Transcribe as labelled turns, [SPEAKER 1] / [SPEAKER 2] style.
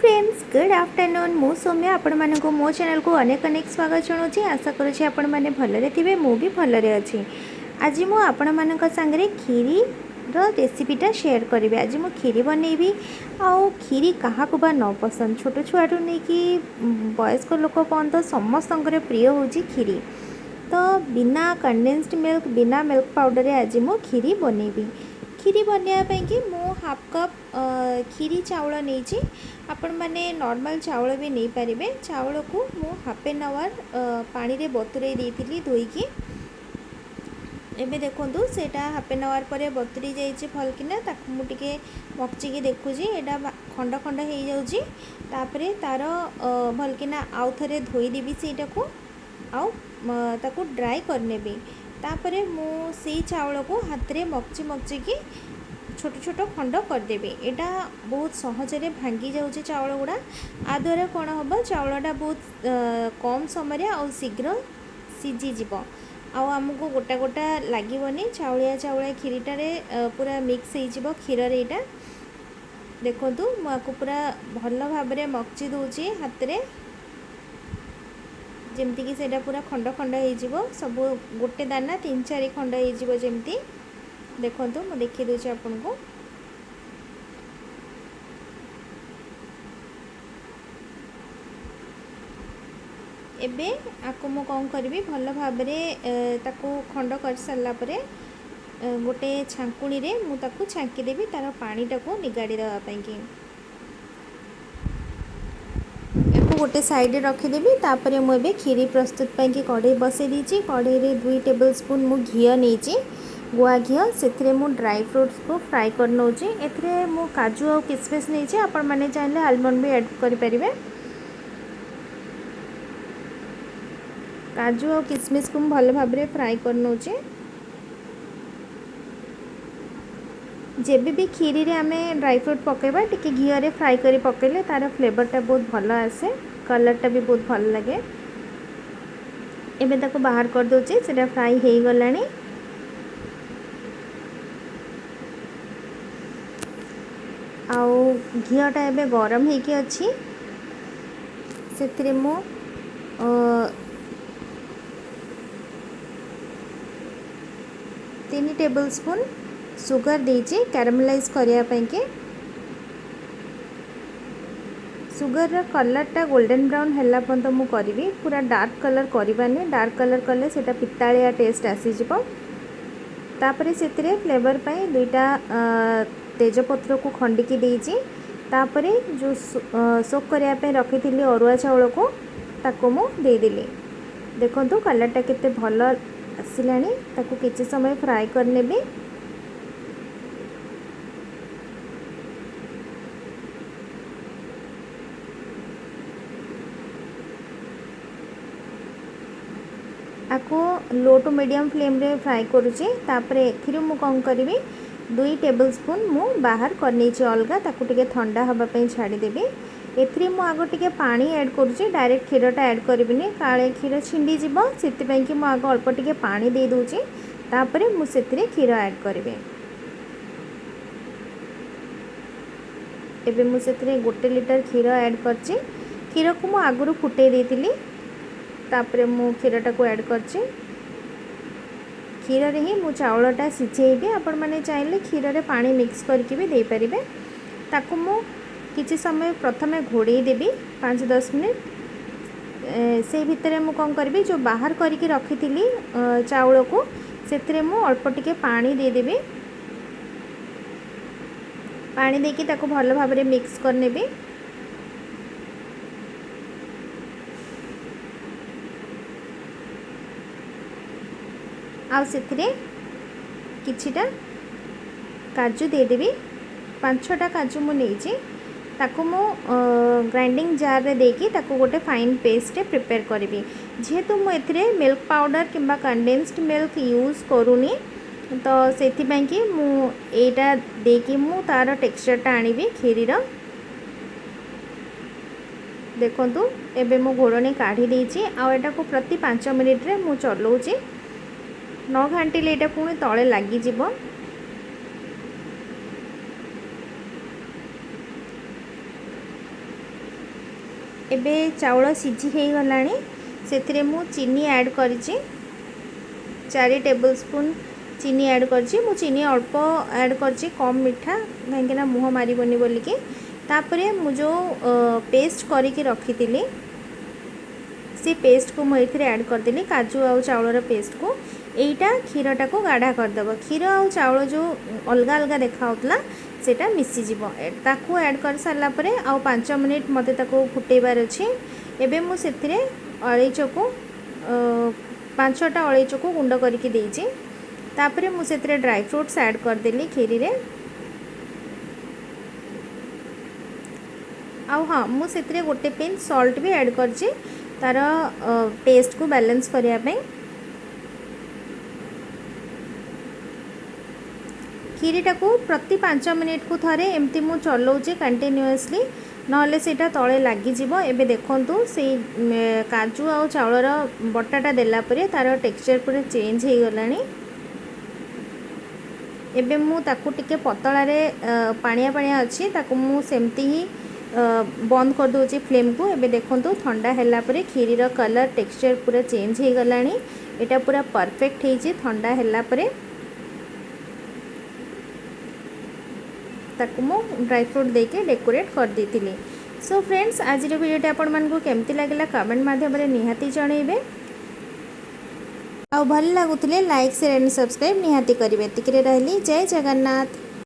[SPEAKER 1] Friends, good afternoon. ମୁଁ ସୌମ୍ୟ, ଆପଣମାନଙ୍କୁ ମୋ ଚ୍ୟାନେଲକୁ ଅନେକ ଅନେକ ସ୍ୱାଗତ ଜଣାଉଛି। ଆଶା କରୁଛି ଆପଣମାନେ ଭଲରେ ଥିବେ, ମୁଁ ବି ଭଲରେ ଅଛି। ଆଜି ମୁଁ ଆପଣମାନଙ୍କ ସାଙ୍ଗରେ କ୍ଷୀରିର ରେସିପିଟା ସେୟାର କରିବି। ଆଜି ମୁଁ କ୍ଷୀରି ବନେଇବି। ଆଉ କ୍ଷୀରି କାହାକୁ ବା ନ ପସନ୍ଦ? ଛୋଟ ଛୁଆଠୁ ନେଇକି ବୟସ୍କ ଲୋକ ପର୍ଯ୍ୟନ୍ତ ସମସ୍ତଙ୍କର ପ୍ରିୟ ହେଉଛି କ୍ଷୀରି। ତ ବିନା କଣ୍ଡେନ୍ସଡ ମିଲ୍କ, ବିନା ମିଲ୍କ ପାଉଡ଼ରରେ ଆଜି ମୁଁ କ୍ଷୀରି ବନେଇବି। କ୍ଷୀରି ବନେଇବା ପାଇଁକି ମୁଁ ହାଫ୍ କପ୍ କ୍ଷୀରି ଚାଉଳ ନେଇଛି। ଆପଣମାନେ ନର୍ମାଲ୍ ଚାଉଳ ବି ନେଇପାରିବେ। ଚାଉଳକୁ ମୁଁ ହାଫ୍ ଏନ୍ ଆୱାର୍ ପାଣିରେ ବତୁରେଇ ଦେଇଥିଲି ଧୋଇକି। ଏବେ ଦେଖନ୍ତୁ, ସେଇଟା ହାଫ୍ ଏନ୍ ଆୱାର୍ ପରେ ବତୁରି ଯାଇଛି ଭଲକିନା। ତାକୁ ମୁଁ ଟିକେ ମକଚିକି ଦେଖୁଛି, ଏଇଟା ଖଣ୍ଡ ଖଣ୍ଡ ହେଇଯାଉଛି। ତାପରେ ତା'ର ଭଲକିନା ଆଉ ଥରେ ଧୋଇଦେବି ସେଇଟାକୁ ଆଉ ତାକୁ ଡ୍ରାଏ କରିନେବି। ତାପରେ ମୁଁ ସେଇ ଚାଉଳକୁ ହାତରେ ମକଚି ମକଚିକି ଛୋଟ ଛୋଟ ଖଣ୍ଡ କରିଦେବି। ଏଇଟା ବହୁତ ସହଜରେ ଭାଙ୍ଗି ଯାଉଛି ଚାଉଳ ଗୁଡ଼ା। ଆ ଦ୍ୱାରା କ'ଣ ହେବ? ଚାଉଳଟା ବହୁତ କମ୍ ସମୟରେ ଆଉ ଶୀଘ୍ର ସିଝିଯିବ ଆଉ ଆମକୁ ଗୋଟା ଗୋଟା ଲାଗିବନି। ଚାଉଳିଆ ଚାଉଳିଆ କ୍ଷୀରିଟାରେ ପୁରା ମିକ୍ସ ହେଇଯିବ କ୍ଷୀରରେ। ଏଇଟା ଦେଖନ୍ତୁ, ମୁଁ ଆକୁ ପୁରା ଭଲ ଭାବରେ ମକଚି ଦେଉଛି ହାତରେ, ଯେମିତିକି ସେଇଟା ପୁରା ଖଣ୍ଡ ଖଣ୍ଡ ହେଇଯିବ ସବୁ, ଗୋଟେ ଦାନା ତିନି ଚାରି ଖଣ୍ଡ ହେଇଯିବ ଯେମିତି। ଦେଖନ୍ତୁ, ମୁଁ ଦେଖେଇ ଦେଉଛି ଆପଣଙ୍କୁ। ଏବେ ଆକୁ ମୁଁ କ'ଣ କରିବି? ଭଲ ଭାବରେ ତାକୁ ଖଣ୍ଡ କରିସାରିଲା ପରେ ଗୋଟେ ଛାଙ୍କୁଣୀରେ ମୁଁ ତାକୁ ଛାଙ୍କିଦେବି ତା'ର ପାଣିଟାକୁ ନିଗାଡ଼ି ଦେବା ପାଇଁକି। ୟାକୁ ଗୋଟେ ସାଇଡ଼ରେ ରଖିଦେବି। ତାପରେ ମୁଁ ଏବେ କ୍ଷୀରି ପ୍ରସ୍ତୁତ ପାଇଁକି କଢ଼େଇ ବସେଇ ଦେଇଛି। କଢ଼େଇରେ 2 ଟେବଲ୍ ସ୍ପୁନ୍ ମୁଁ ଘିଅ ନେଇଛି, ଗୁଆ ଘିଅ। ସେଥିରେ ମୁଁ ଡ୍ରାଇ ଫ୍ରୁଟ୍ସକୁ ଫ୍ରାଏ କରିନେଉଛି। ଏଥିରେ ମୁଁ କାଜୁ ଆଉ କିସମିସ୍ ନେଇଛି। ଆପଣମାନେ ଚାହିଁଲେ ଆଲମଣ୍ଡ ବି ଆଡ଼୍ କରିପାରିବେ। କାଜୁ ଆଉ କିସମିସ୍କୁ ମୁଁ ଭଲ ଭାବରେ ଫ୍ରାଏ କରିନେଉଛି। ଯେବେ ବି କ୍ଷୀରିରେ ଆମେ ଡ୍ରାଇ ଫ୍ରୁଟ୍ ପକାଇବା, ଟିକେ ଘିଅରେ ଫ୍ରାଏ କରି ପକାଇଲେ ତା'ର ଫ୍ଲେଭରଟା ବହୁତ ଭଲ ଆସେ, କଲର୍ଟା ବି ବହୁତ ଭଲ ଲାଗେ। ଏବେ ତାକୁ ବାହାର କରିଦେଉଛି, ସେଇଟା ଫ୍ରାଏ ହେଇଗଲାଣି। ଆଉ ଘିଅଟା ଏବେ ଗରମ ହେଇକି ଅଛି। ସେଥିରେ ମୁଁ 3 ଟେବଲ୍ ସ୍ପୁନ୍ ସୁଗର ଦେଇଛି କ୍ୟାରାମେଲାଇଜ୍ କରିବା ପାଇଁକି। ସୁଗରର କଲର୍ଟା ଗୋଲ୍ଡେନ୍ ବ୍ରାଉନ୍ ହେଲା ପର୍ଯ୍ୟନ୍ତ ମୁଁ କରିବି। ପୁରା ଡାର୍କ କଲର୍ କରିବାନି, ଡାର୍କ କଲର୍ କଲେ ସେଇଟା ପିତାଳିଆ ଟେଷ୍ଟ ଆସିଯିବ। ତାପରେ ସେଥିରେ ଫ୍ଲେଭର୍ ପାଇଁ 2ଟା ତେଜପତ୍ରକୁ ଖଣ୍ଡିକି ଦେଇଛି। ତାପରେ ଯେଉଁ ସୋକ୍ କରିବା ପାଇଁ ରଖିଥିଲି ଅରୁଆ ଚାଉଳକୁ, ତାକୁ ମୁଁ ଦେଇଦେଲି। ଦେଖନ୍ତୁ, କଲର୍ଟା କେତେ ଭଲ ଆସିଲାଣି। ତାକୁ କିଛି ସମୟ ଫ୍ରାଏ କରିନେବି। ଆକୁ ଲୋ ଟୁ ମିଡ଼ିୟମ୍ ଫ୍ଲେମ୍ରେ ଫ୍ରାଏ କରୁଛି। ତାପରେ ଏଥିରୁ ମୁଁ କ'ଣ କରିବି? 2 ଟେବଲ୍ ସ୍ପୁନ୍ ମୁଁ ବାହାର କରିନେଇଛି ଅଲଗା, ତାକୁ ଟିକେ ଥଣ୍ଡା ହେବା ପାଇଁ ଛାଡ଼ିଦେବି। ଏଥିରେ ମୁଁ ଆଗ ଟିକେ ପାଣି ଆଡ଼୍ କରୁଛି, ଡାଇରେକ୍ଟ କ୍ଷୀରଟା ଆଡ଼୍ କରିବିନି, କାଳେ କ୍ଷୀର ଛିଣ୍ଡିଯିବ। ସେଥିପାଇଁକି ମୁଁ ଆଗ ଅଳ୍ପ ଟିକେ ପାଣି ଦେଇଦେଉଛି, ତାପରେ ମୁଁ ସେଥିରେ କ୍ଷୀର ଆଡ଼୍ କରିବି। ଏବେ ମୁଁ ସେଥିରେ 1 ଲିଟର କ୍ଷୀର ଆଡ଼୍ କରିଛି। କ୍ଷୀରକୁ ମୁଁ ଆଗରୁ ଫୁଟେଇ ଦେଇଥିଲି, ତାପରେ ମୁଁ କ୍ଷୀରଟାକୁ ଆଡ଼୍ କରିଛି। କ୍ଷୀରରେ ହିଁ ମୁଁ ଚାଉଳଟା ସିଝେଇବି। ଆପଣମାନେ ଚାହିଁଲେ କ୍ଷୀରରେ ପାଣି ମିକ୍ସ କରିକି ବି ଦେଇପାରିବେ। ତାକୁ ମୁଁ କିଛି ସମୟ ପ୍ରଥମେ ଘୋଡ଼େଇ ଦେବି 5-10 ମିନିଟ୍। ସେଇ ଭିତରେ ମୁଁ କ'ଣ କରିବି? ଯେଉଁ ବାହାର କରିକି ରଖିଥିଲି ଚାଉଳକୁ, ସେଥିରେ ମୁଁ ଅଳ୍ପ ଟିକେ ପାଣି ଦେଇଦେବି। ପାଣି ଦେଇକି ତାକୁ ଭଲ ଭାବରେ ମିକ୍ସ କରିନେବି। ଆଉ ସେଥିରେ କିଛିଟା କାଜୁ ଦେଇଦେବି। ପାଞ୍ଚ ଛଅଟା କାଜୁ ମୁଁ ନେଇଛି। ତାକୁ ମୁଁ ଗ୍ରାଇଣ୍ଡିଙ୍ଗ ଜାର୍ରେ ଦେଇକି ତାକୁ ଗୋଟେ ଫାଇନ୍ ପେଷ୍ଟ ପ୍ରିପେୟାର କରିବି। ଯେହେତୁ ମୁଁ ଏଥିରେ ମିଲ୍କ ପାଉଡ଼ର କିମ୍ବା କଣ୍ଡେନ୍ସଡ ମିଲ୍କ ୟୁଜ୍ କରୁନି, ତ ସେଥିପାଇଁକି ମୁଁ ଏଇଟା ଦେଇକି ମୁଁ ତା'ର ଟେକ୍ସଚର୍ଟା ଆଣିବି କ୍ଷୀରିର। ଦେଖନ୍ତୁ, ଏବେ ମୁଁ ଘୋଡ଼ଣୀ କାଢ଼ି ଦେଇଛି ଆଉ ଏଟାକୁ ପ୍ରତି 5 ମିନିଟ୍ରେ ମୁଁ ଚଲାଉଛି। ନ ଘାଣ୍ଟିଲେ ଏଇଟା ପୁଣି ତଳେ ଲାଗିଯିବ। ଏବେ ଚାଉଳ ସିଝି ହେଇଗଲାଣି। ସେଥିରେ ମୁଁ ଚିନି ଆଡ଼୍ କରିଛି। 4 ଟେବୁଲ୍ ସ୍ପୁନ୍ ଚିନି ଆଡ଼୍ କରିଛି। ମୁଁ ଚିନି ଅଳ୍ପ ଆଡ଼୍ କରିଛି, କମ୍ ମିଠା, କାହିଁକିନା ମୁହଁ ମାରିବନି ବୋଲିକି। ତାପରେ ମୁଁ ଯେଉଁ ପେଷ୍ଟ କରିକି ରଖିଥିଲି, ସେ ପେଷ୍ଟକୁ ମୁଁ ଏଇଥିରେ ଆଡ଼୍ କରିଦେଲି, କାଜୁ ଆଉ ଚାଉଳର ପେଷ୍ଟକୁ। ଏଇଟା କ୍ଷୀରଟାକୁ ଗାଢ଼ା କରିଦେବ। କ୍ଷୀର ଆଉ ଚାଉଳ ଯେଉଁ ଅଲଗା ଅଲଗା ଦେଖାହେଉଥିଲା, ସେଇଟା ମିଶିଯିବ। ତାକୁ ଆଡ଼୍ କରିସାରିଲା ପରେ ଆଉ 5 ମିନିଟ୍ ମୋତେ ତାକୁ ଫୁଟେଇବାର ଅଛି। ଏବେ ମୁଁ ସେଥିରେ ଅଳେଇଚକୁ, 5-6ଟା ଅଳେଇଚକୁ ଗୁଣ୍ଡ କରିକି ଦେଇଛି। ତାପରେ ମୁଁ ସେଥିରେ ଡ୍ରାଇ ଫ୍ରୁଟ୍ସ ଆଡ଼୍ କରିଦେଲି କ୍ଷୀରିରେ। ଆଉ ହଁ, ମୁଁ ସେଥିରେ ଗୋଟେ ପିଞ୍ଚ ସଲ୍ଟ ବି ଆଡ଼୍ କରିଛି ତା'ର ଟେଷ୍ଟକୁ ବାଲାନ୍ସ କରିବା ପାଇଁ। କ୍ଷୀରିଟାକୁ ପ୍ରତି 5 ମିନିଟ୍କୁ ଥରେ ଏମିତି ମୁଁ ଚଲାଉଛି କଣ୍ଟିନ୍ୟୁଅସଲି, ନହେଲେ ସେଇଟା ତଳେ ଲାଗିଯିବ। ଏବେ ଦେଖନ୍ତୁ, ସେଇ କାଜୁ ଆଉ ଚାଉଳର ବଟାଟା ଦେଲା ପରେ ତା'ର ଟେକ୍ସଚର୍ ପୁରା ଚେଞ୍ଜ ହେଇଗଲାଣି। ଏବେ ମୁଁ ତାକୁ ଟିକେ ପତଳାରେ, ପାଣିଆ ପାଣିଆ ଅଛି, ତାକୁ ମୁଁ ସେମିତି ହିଁ ବନ୍ଦ କରିଦେଉଛି ଫ୍ଲେମ୍କୁ। ଏବେ ଦେଖନ୍ତୁ, ଥଣ୍ଡା ହେଲା ପରେ କ୍ଷୀରିର କଲର୍, ଟେକ୍ସଚର୍ ପୁରା ଚେଞ୍ଜ ହେଇଗଲାଣି। ଏଇଟା ପୁରା ପରଫେକ୍ଟ ହେଇଛି ଥଣ୍ଡା ହେଲା ପରେ। ତାକୁ ମୁଁ ଡ୍ରାଇ ଫ୍ରୁଟ୍ ଦେଇକି ଡେକୋରେଟ୍ କରିଦେଇଥିଲି। ସୋ ଫ୍ରେଣ୍ଡସ୍, ଆଜିର ଭିଡ଼ିଓଟି ଆପଣମାନଙ୍କୁ କେମିତି ଲାଗିଲା, କମେଣ୍ଟ ମାଧ୍ୟମରେ ନିହାତି ଜଣାଇବେ। ଆଉ ଭଲ ଲାଗୁଥିଲେ ଲାଇକ୍, ସେୟାର ଆଣ୍ଡ ସବସ୍କ୍ରାଇବ୍ ନିହାତି କରିବେ। ଏତିକିରେ ରହିଲି। ଜୟ ଜଗନ୍ନାଥ।